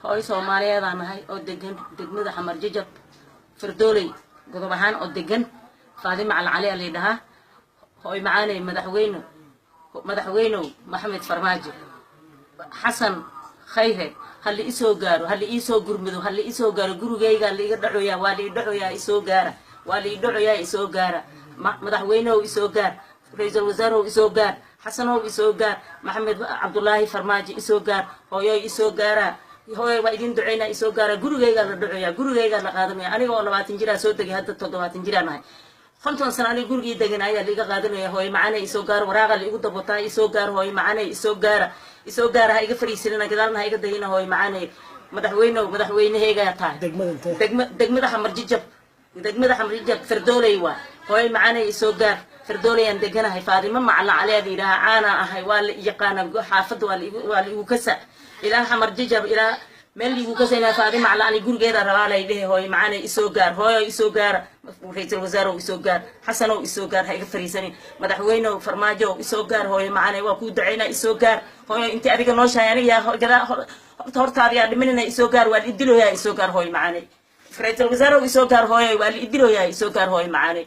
Hooyo Soomaaliyeedaan nahay oo degan degmada Xamar Jajab, Fardooley, godob ahaan oo degan. Faadima Calcali aa laydhahaa. Hooy macaaney, madaxweyne, madaxweynow Maxamed Farmaajo, Xasan Khayre, hala isoo gaaro, hala iisoo gurmudo, hala isoo gaaro. Gurigaygaa laiga dhacoyaa, waa lai dhacoyaa, isoo gaara, waa lai dhacoyaa, isoo gaara. Madaxweynehow isoo gaar, ra-iisul wasaarehow isoo gaar, Xasanow isoo gaar, Maxamed Cabdulaahi Farmaajo isoo gaar. Hooyoy, isoo gaaraa. Hooyo, waa idin ducaynaa, isoo gaara. Gurigaygaa la dhacoyaa, gurigaygaa la qaadanaya. Aniga oo 20 jiraa soo degay, hadda 70 jiraan ahay. 50 sano aniga gurigii degan ayaa laiga qaadanaya. Hooyo macanay, isoo gaar. Waraaqa laigu dabotaa. Isoo gaar, hooyo macanay, isoo gaara, isoo gaara. Ha iga fariisanina, gadaalna ha iga dayina. Hooyo macanay, madaxweynow, madaxweyneheygaa tahay. Degma, degmada Xamar Jijab, degmada Xamar Jijab, Fardooley waa. Hooyo macanay, isoo gaar. Fardooleyaan deganahay. Faadimo Macala Cali aa la yidhaahaa, caanaa ahay, waa la yaqaana xaafadda, waa la igu kasa ilaa Xamar Jijab, ilaa meel liigu kasayna. Faadima Macala Cali gurigeeda rabaa lay dhehe. Hooyo macanay, isoo gaar. Hooyo, isoo gaara. Ra-iisul wasaarow isoo gaar, Xasanow isoo gaar, ha iga fariisanin. Madaxweynow Farmaajow isoo gaar. Hooyo macanay, waa kuu ducaynaa, isoo gaar. Hooyo, intii adiga nooshahay aniga yaa gadaa hortaada yaa dhimanina. Isoo gaar, waa la idilooyaa, isoo gaar. Hooyo macanay, ra-iisul wasaarow isoo gaar. Hooyo, waa la idilooyaa, isoo gaar. Hooyo macanay.